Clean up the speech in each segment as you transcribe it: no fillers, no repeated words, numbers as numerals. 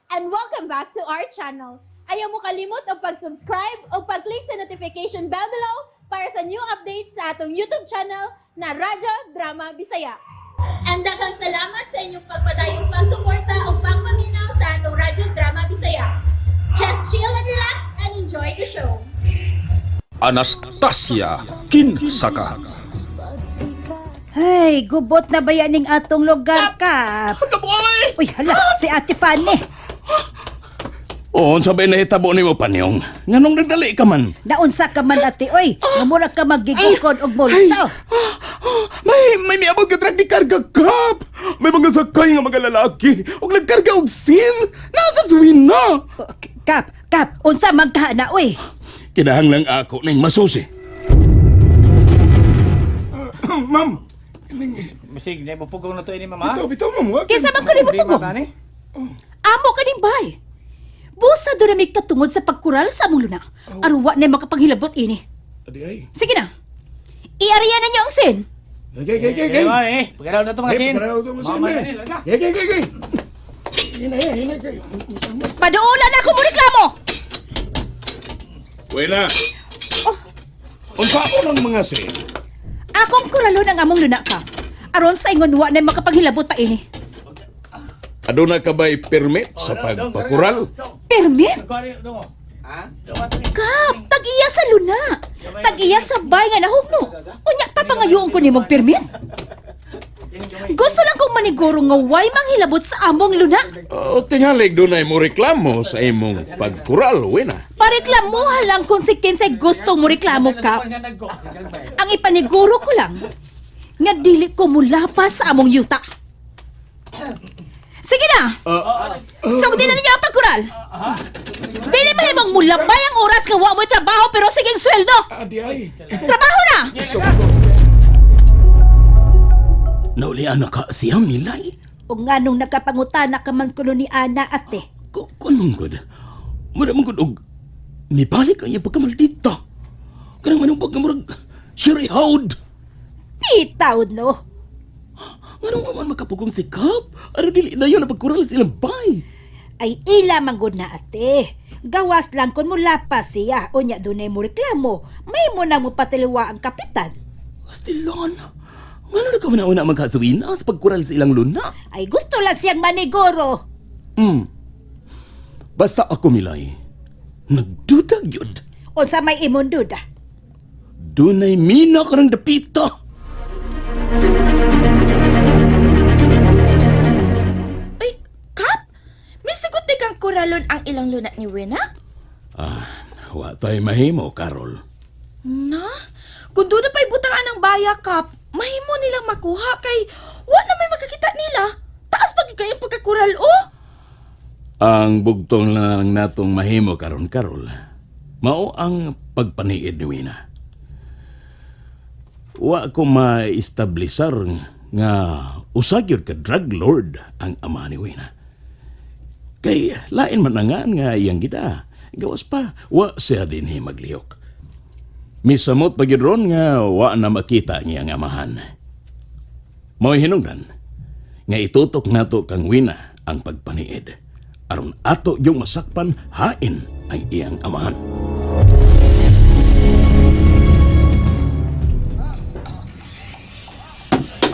And welcome back to our channel. Ayaw mo kalimot og pag-subscribe o pag-click sa notification bell below para sa new updates sa atong YouTube channel na Radyo Drama Bisaya. And daghang salamat sa inyong pagpadayong pagsuporta o pagpaminaw sa atong Radyo Drama Bisaya. Just chill and relax and enjoy the show. Anastasia Kinsaka. Ay, gubot na ba yan ning atong lugar ka? Uy, hala, si Ate Fanny. Oo, unsa ba'y nahitabo nimo panyong? Nganong nagdali ka man? Naunsa ka man, ate, oy. Nga mura ka magigukod og multo. May miabot ka truck ni karga kap. May mga sakay nga mga lalaki ug nagkarga og sin. Nasa suwin na. Oh, Kap, kap, unsa man ka na, oy. Kinahanglang ako ning masusi. Ma'am. Bisig, di mo pugong na to ini, mama. Bitaw, bitaw, ma'am. Wa Kinsa man ko nimo Problema pugong? ta ni? Amo ka ning bay. Busa dunay katungod sa pagkural sa among luna. Aron wa na makapanghilabot ini. Adi ay. Sige na. Iariyan na niyo ang sin. Gay, gay, gay, gay. Eh, ma'am, eh. Pagkaraw na to mga Eh, sin. pagkaraw to mga sin, Mama, eh. dali, laga. Gay, gay, gay, gay. Hina, hina, hina, gay. Paduolan na ako mo reklamo. Wena. Unsa ang mga sin? Akong kuralon ang among luna ka. Aron sa ingon wa na makapanghilabot pa ini. Aduna ka ba'y permit sa pagpakural? Permit? Kuha ni, dungo. Ha? Dungo to ni. Kap, tag-iya sa luna. Tag-iya sa bay nga nahugno. Unya papangayoon ko nimong permit. Gusto lang kong maniguro nga way manghilabot sa among luna. O tingalig dunay mo reklamo sa imong pagkural, wena. Pareklamuha lang kung si kinsay gusto mo reklamo ka. Ang ipaniguro ko lang, nga dili ko mulapa sa among yuta. Sige na! Sugdin na ninyo ang pagkural! Dili mahimong mulabay ang oras nga wa mo'y trabaho pero siging sweldo! Adi ay. Trabaho na! Naulian na ka siya, Milay. O nga nung nakapangutana ka man kuno ni Ana, ate. Kuan man gud. Mura man gud og mibalik ang iyang pagkamaldita. Kanang manong pagkamurag Sherry Howd. Pitaw, no? Nganong wa man makapugong si Kap? Aron dili na yun ang pagkural sa ilang bay. Ay ila man gud na, ate. Gawas lang kun mula pa siya. Unya dunay mo reklamo. May mo na mo patiliwa ang kapitan. Astilon. Ngano na ka una magkasuwina sa pagkural sa ilang luna? Ay gusto lang siyang maniguro. Basta ako, Milay, nagduda gyud. Unsa may imong duda. Dunay mina ka ng dapita. Uy, Kap! May sagot di kang kuralon ang ilang luna ni Wena? Ah, wa tay mahimo, Carol. Na? Kung doon na pa'y butangan ang baya, Kap, mahimo nilang makuha kay wa na may makakita nila. Taas pag kayong pagkakural, oh! Ang bugtong lang natong mahimo karon Carol, mao ang pagpaniid ni Wina. Wa ko ma-establisar nga usa gyud ka drug lord ang ama ni Wina. Kay lain man ang nga nga iyang gida. Gawas pa, wa siya dinhi maglihok. Misamot pa gyud ron nga wa na makita ang iyang amahan. Mao'y hinungdan nga itutok nato kang Wina ang pagpaniid. Aron ato yung masakpan hain ang iyang amahan.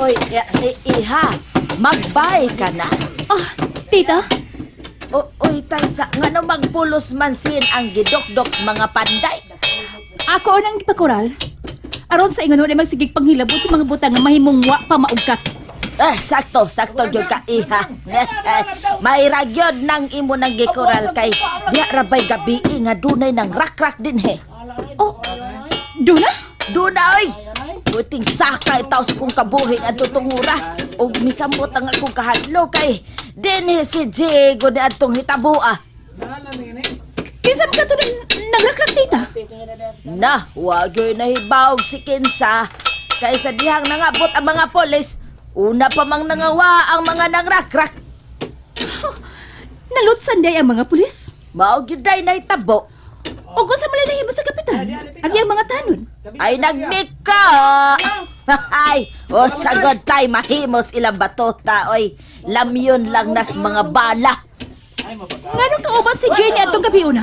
Oy, iha, magbay ka na. Ah, tita, O, oy, Taysa, nga no magpulos man sin ang gidokdok sa mga panday. ako nang ipakural. Aron sa ingon wala magsigig panghilabot sa mga butang nga mahimong wa pa maugkat. Eh, sakto, sakto gyud ka, iha. Mairagyod nang imo nang gikural kay diha rabay gabi nga dunay nang rakrak din he. Oh, Duna? Duna oy. Puting saka itaw sa kong kabuhi ang tutungura ug misambot ang akong kahadlo kay dinhi si Diego ni adtong hitabua. Kinsa man kato nang nagrakrak, tita? Na, wag yo'y nahibawog si Kinsa. Kaysa dihang nangabot ang mga polis, una pa mang nangawa ang mga nangrakrak. Nalutsan day ang mga pulis. Mao gyud day nahitabo. O kung sa malay nahimo sa kapitan, ang iyang mga tanod. Ay nagmika! Ay, o sagot tay mahimos ilang batota oy. Lamyon lang nas mga bala. Nganong kauban si Jenny atong gabi una?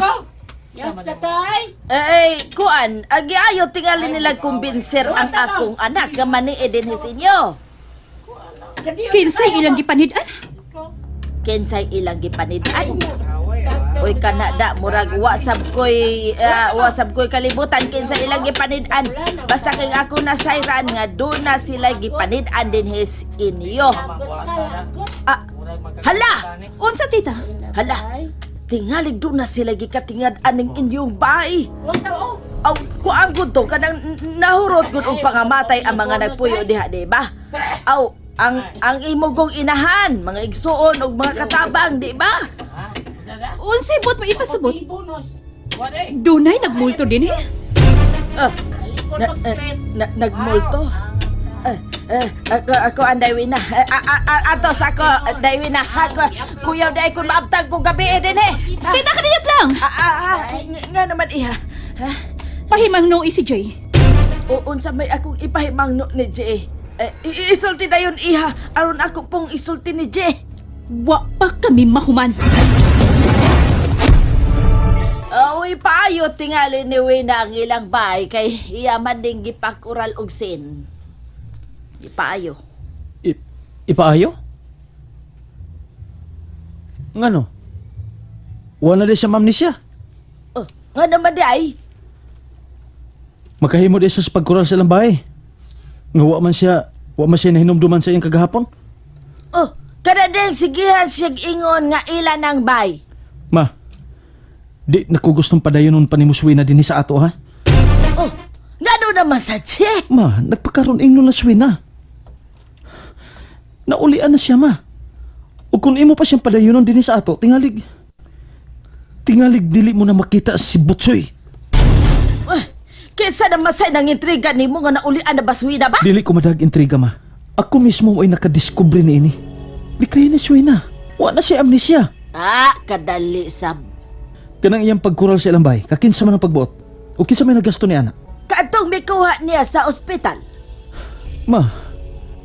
Eh, kuan, agi ayo tingali nila kumbinser ang akong anak nga manii dinhi sa inyo. Kinsay ilang gipanid-an? Kinsay ilang gipanid-an. Uy kana da murag wa sab koy wa sab koy kalibutan kinsa ilang gipanid-an. Basta kay ako nasayran nga doon na sila gipanid-an dinhi sa inyo. Ah, hala! Unsa, tita? Hala! Tingalig doon na sila gikatingad aning inyong bahay. Aw, kuang gud to kanang nahurot gud og pangamatay ang mga nagpuyo diha, di ba? Aw, ang imong inahan, mga igsuon og mga katabang, di ba? Unsay bot mo ipasabot? Dunay nagmulto din eh. Ah, na, eh, na, nagmulto. Eh, eh, ako ang daywi na. Eh, atos ako, daywi na. Ako, kuyaw day kun maabtag ko gabi eh, din eh. Tita, kaniyot lang! Nga naman iha. Ha? Pahimang no si Jay. O unsa may akong ipahimang no ni Jay. Eh, isulti na yun iha. Aron ako pong isulti ni Jay. Wa pa kami mahuman. Uy, paayo tingali ni Wina ang ilang bay kay iya man ding gipakural og sin. Ipaayo. Ipaayo? Ngano? Wala na di siya ma'am ni siya. Oh, nga naman di ay. Makahimo di siya sa pagkural sa ilang bahay. Nga wa man siya nahinumduman sa iyang kagahapon. Oh, kada ding sigihan siya ingon nga ila ng bay. Ma, di na ko gustong padayon pa ni Muswina dinhi sa ato ha. Oh, ngano naman sa Jay? Ma, nagpakaroon ingno na Swina. Naulian na siya, ma. Ug kung imo pa siyang padayonon dinhi sa ato, tingalig. Tingalig dili mo na makita si Butsoy. Eh, kaysa naman say nang intriga nimo nga naulian na baswina ba? Dili ko madag intriga, ma. Ako mismo ay nakadiskubre ni ini. Di kaya ni Swina. Wa na siya amnesia. Ah, kadali sab. Kanang iyang pagkural sa ilang bahay, kakinsa man ang pagbuot. O kinsa may nagasto ni ana. Kaatong mikuha niya sa ospital. Ma,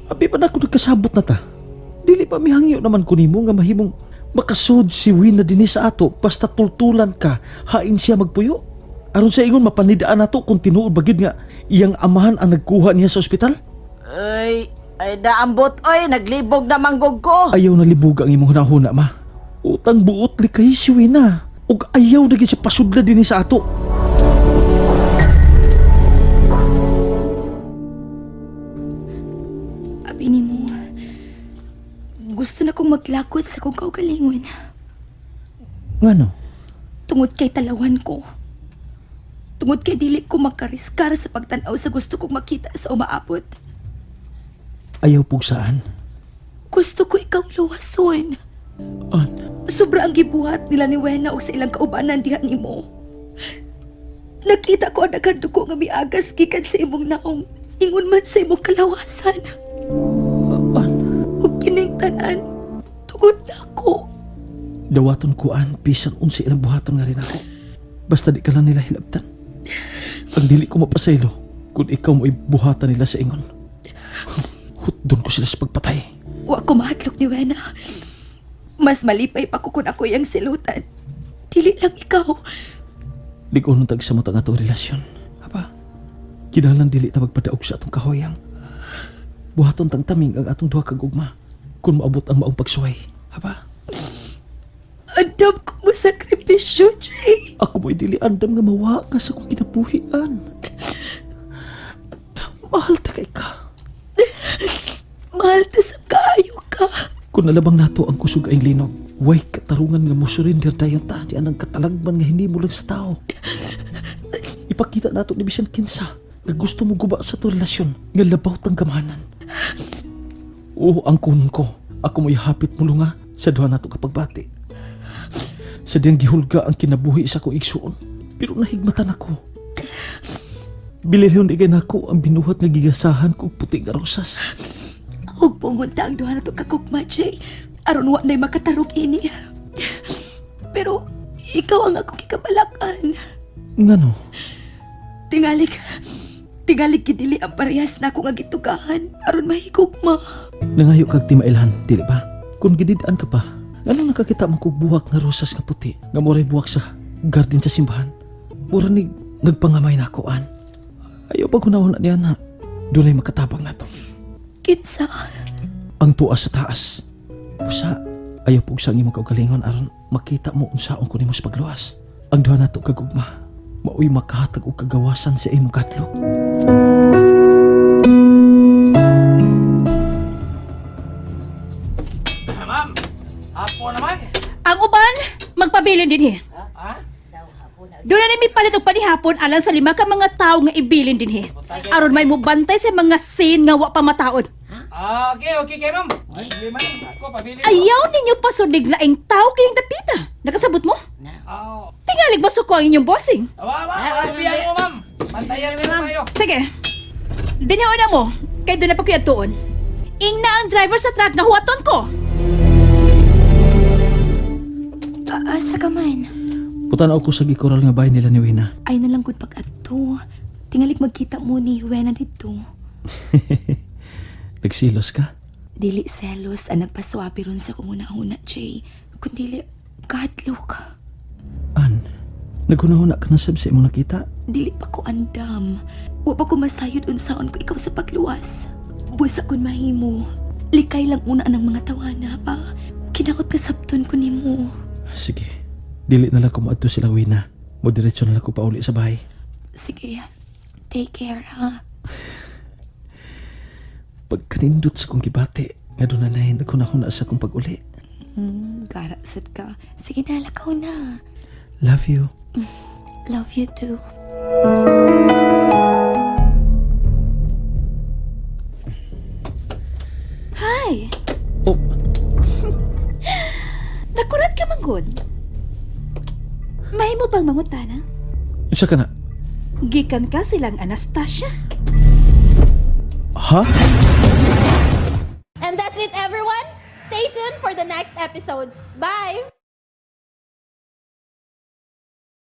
abi pa na ako nagkasabot na ta. Dili pa mihangyo naman ko nimo nga mahimong makasud si Wina dinhi sa ato basta tultulan ka, hain siya magpuyo. Aron sa ingon mapanidaan nato kung tinuod ba gyud nga iyang amahan ang nagkuha niya sa ospital. Ay, ay daambot oy, naglibog na manggog ko. Ayaw na libuga ang imong hunahuna, ma. Utang buot likay si Wina. Ug ayaw na gyud siya pasudla dinhi sa ato. Abi nimo, gusto na kong maglakod sa kong kaugalingon. Ngano? Tungod kay talawan ko. Tungod kay dili ko makariskar sa pagtanaw sa gusto kong makita sa umaabot. Ayaw pugsaan. Gusto ko ikaw luwason. An, Sobra ang gibuhat nila ni Wena og sa ilang kaubanan diha nimo. Nakita ko ang daghang dugo nga miagas gikan sa imong naong ingon man sa imong kalawasan. An, Ug kining tanan tungod nako. Dawaton ko an bisan unsa ilang buhaton nga rin ako. Basta di ka lang nila hilabtan. Ang dili ko mapasaylo kung ikaw mo'y buhatan nila sa ingon. Hutdon ko sila sa pagpatay. Wa ko mahadlok ni Wena. Mas malipay pa ko kung ako iyang silutan. Dili lang ikaw. Ligonon tag sa matang atong relasyon. Aba, kinahanglan dili ta magpadaog sa atong kahoyang. Buhaton tang taming ang atong duha kag ugma kung maabot ang maong pagsuway. Aba, Andam ko mo sakripisyo, Jay. ako mo'y dili andam nga mawa ka sa akong kinabuhian. Mahal ta kay ka. Mahal ta sa kaayo ka. Kung nalabang nato ang kusog ay linog, way katarungan nga mosurrender dayon ta, di anang katalagman nga hindi mo lang sa tao. Ipakita nato ni bisan kinsa nga gusto mo guba sa to relasyon nga labaw tang gamanan. Oo, ang kunon ko. Ako mo'y hapit mo lunga sa duha nato kapagbati. Sa diyang gihulga ang kinabuhi sa akong igsuon. Pero nahigmatan ako. Bililhon di nako ang binuhat nga gigasahan kog puti nga rosas. Huwag pungon ta ang duha na to kakugma, Jay. Aron wa na'y makatarog ini. Pero ikaw ang akong kikabalakan. Ngano? Tingalik, tingalig gidili ang parehas na ako nga gitugahan. Aron mahigugma. Nangayo kag timailhan, dili ba? Kung gididaan ka pa, Ngano nakakita man kog buhak nga rosas nga puti nga moray buhak sa garden sa simbahan. Mura ni nagpangamay na ako an. Ayaw pag hunahuna niya na dunay makatabang nato. Kinsa? Ang tuas sa taas. Usa ayaw pug sa imong kaugalingon aron makita mo unsaon ko nimo sa pagluwas. Ang duha nato kagugma maoy makahatag og kagawasan sa imong kadlok. Ma'am, hapo naman. Ang uban, magpabilin dinhi. Ha? Doon na mi palit og panihapon alang sa lima ka mga tawo nga ibilin dinhi. Aron may mobantay sa mga sin nga wa pa mataod. Ah, okay, okay kay ma'am. Ay, hindi man. Ako, pabili. Ayaw ninyo pasulig laing tao kining dapita. Nakasabot mo? Ah, Tingalig ba suko ang inyong bossing? awa, awa, awa, mo, ma'am. Bantayan mo tayo. Sige. Dinhi na mo, kay doon na pagkuyatuon. Ingna ang driver sa truck nga huwaton ko. Asa ka man? Putan ako sa gikoral nga bahay nila ni Wina. Ay na lang gud pag-adto. Tingalig magkita mo ni Wena dito. Nagsilos ka? Dili selos ang nagpaswabe ron sa kong una-una, Jay. Kundili, kahadlok. An, naghunahuna ka na sab sa imong nakita? Dili pa ko andam. Wa pa ko masayod unsaon ko ikaw sa pagluwas. Busa kon mahimo. Likay lang una ang mga tawana pa. Kinakot kasabton ko nimo. Sige, dili na lang ko moadto sila Wina. Mo diretso na lang ko pauli sa bahay. Sige, take care ha. Pagkanindot sa kong gibati, nga doon na nahin naghunahuna sa kong pag-uli. Gara sad ka. Sige na, lakaw na. Love you. Love you too. Hi. Oh, Nakurat ka manggod. Mahimo bang mangutana? unsa ka na? Gikan ka silang Anastasia. Ha? And that's it, everyone. Stay tuned for the next episodes. Bye!